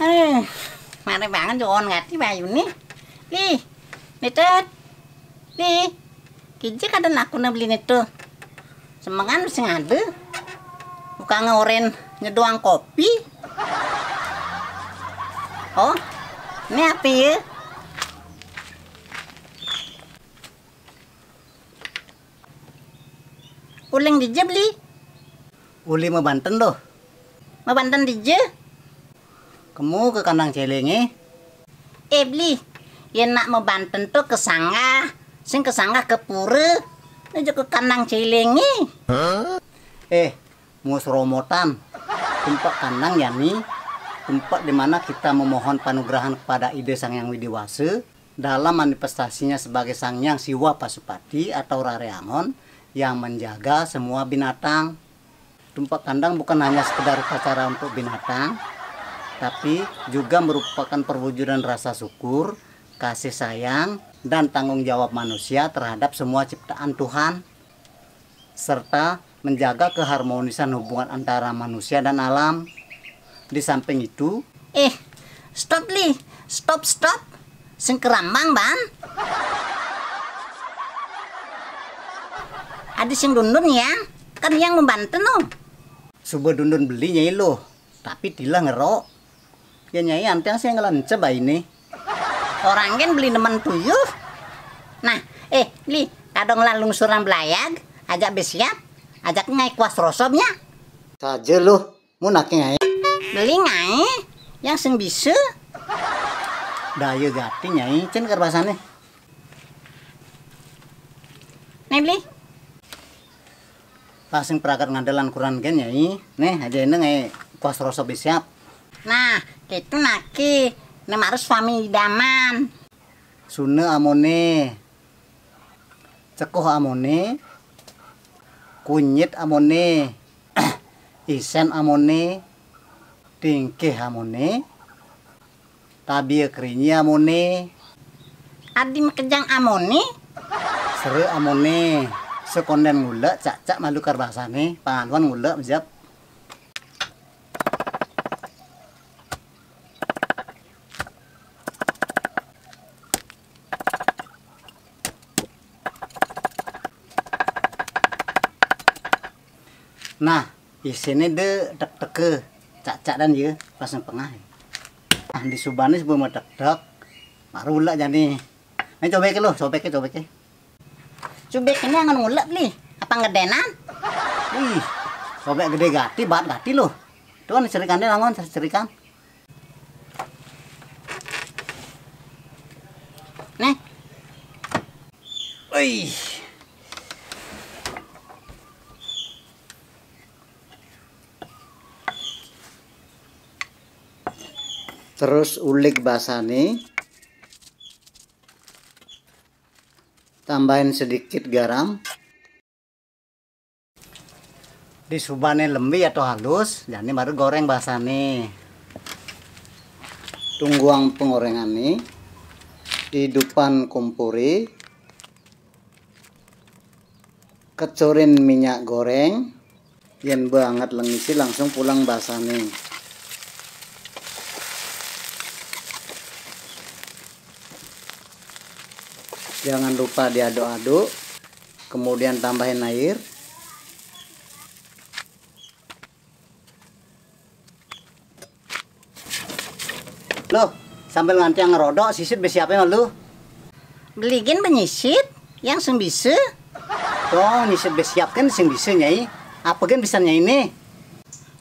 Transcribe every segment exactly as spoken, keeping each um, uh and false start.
Eh, mari banget Jon, ngerti bayune. Li, Nitut. Li, kija kada nakuna beli Nitut. Semengan sing ada. Bukan ngoren nyeduang kopi. Oh, ini apa ya? Uling dija beli? Uli mabanten loh. Mabanten dija? Kemu ke kandang celinge? Eh beli, ya nak mabanten tuh ke sanggah, sing ke sanggah ke pura, nuju ke kandang celinge. Eh, mus romotan. Tempat kandang yani, tempat di mana kita memohon panugrahan kepada Ida Sang Yang Widi Wasa dalam manifestasinya sebagai Sang Yang Siwa Pasupati atau Rare Angon yang menjaga semua binatang. Tumpak kandang bukan hanya sekedar upacara untuk binatang, tapi juga merupakan perwujudan rasa syukur, kasih sayang, dan tanggung jawab manusia terhadap semua ciptaan Tuhan, serta menjaga keharmonisan hubungan antara manusia dan alam. Di samping itu, eh, stop li, stop stop, sing kerambang ban. Ada sing dundun ya, kan yang membantu no. Suba dundun beli nyai lo, tapi tilah ngero. Ya nyai antiang sing ngelenca baine. Orang kan beli nemen tuyuh. Nah, eh, li, kadang lah lungsuran belayag, ajak besiap, ajak ngai kuas rosobnya. Saja lo, mu nake ngai. Beli ngai, yang sing bisa. Daya gati nyai, cen kerbasane. Nih beli. Pasing pragat ngandelan kuran gen nyai. Nih, aja ini ngai kuas rosob besiap. Nah, itu naki, nem harus suami idaman. Sune amone, cekuh amone, kunyit amone, isen amone, tingkih amone, tabia kerinyi amone. Adi makejang amone. Sere amone, sekonden ngulek cak-cak malu karbasane, pangaluan ngulek bejep. Nah, isine de tek-teke cak-cak dan ye pas pengah. Ah, di subane sebelum tek-tek, baru lah jani. Nah, coba ke lo, coba ke, coba ke. Cubek ini angan ngulek li, apa ngedenan? Ih, sobek gede gati, bat gati lo. Tuan cerikan deh, langon cerikan. Nih. Ih. Terus ulik basane. Tambahin sedikit garam. Disubane lembi atau halus, jani baru goreng basane. Tungguang pengorengane, idupan kumpuri, kecurin minyak goreng, yen banget lengisi langsung pulang basane. Jangan lupa diaduk-aduk, kemudian tambahin air. Loh, sambil nganti yang ngerodok, sisit besiapnya malu. Beligin benyisit, yang sing bisa. Oh, nyisit besiapkan sing bisa, Nyai. Apa kan bisa Nyai ini?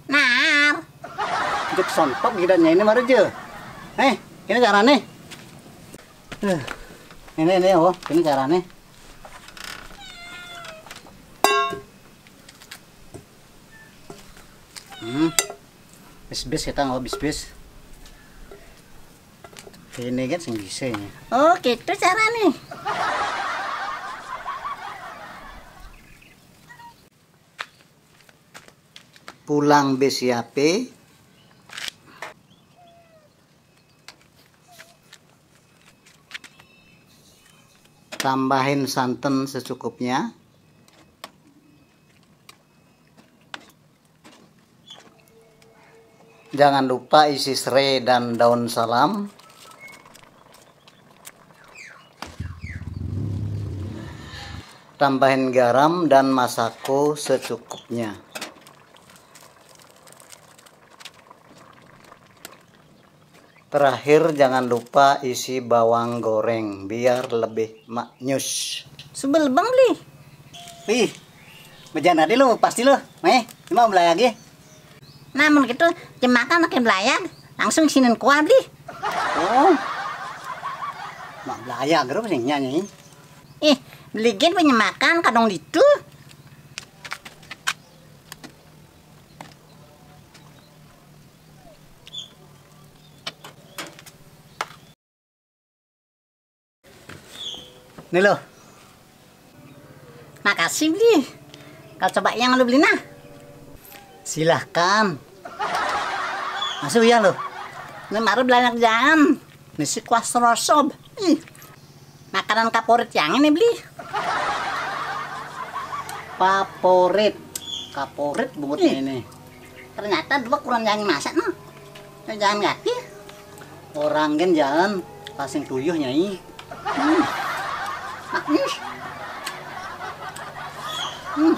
Nar. Juk sontok kita Nyai ini baru je. Eh, ini carane. Eh, ini, ini, oh, ini carane. Hmm. Bis-bis kita nggak bis-bis. Ini kan sing bisa ini. Oh, gitu carane. Pulang besiape. Tambahin santan secukupnya. Jangan lupa isi serai dan daun salam. Tambahin garam dan masako secukupnya. Terakhir, jangan lupa isi bawang goreng biar lebih maknyus. Subel bang beli. Wih, bejangan tadi lo pasti lo. Meh, cuma belai lagi. Namun gitu, jemakan makin belayag, langsung sinin kuah beli. Oh, mak belayag terus nih nyanyi. Ih, beli gen punya makan kadang ditu. Nih lo. Makasih beli. Kalau coba yang lu beli nah. Silahkan. Masuk ya lo. Ini baru belanja jangan. Ini si kuah serosob. Ih. Makanan kaporit yang ini beli. Favorit. Kaporit bubutnya ini. Ternyata dua kurang jangan masak no. Jangan ganti. Orang kan jangan pasang tuyuh nyai. Hmm. Manis. Hmm.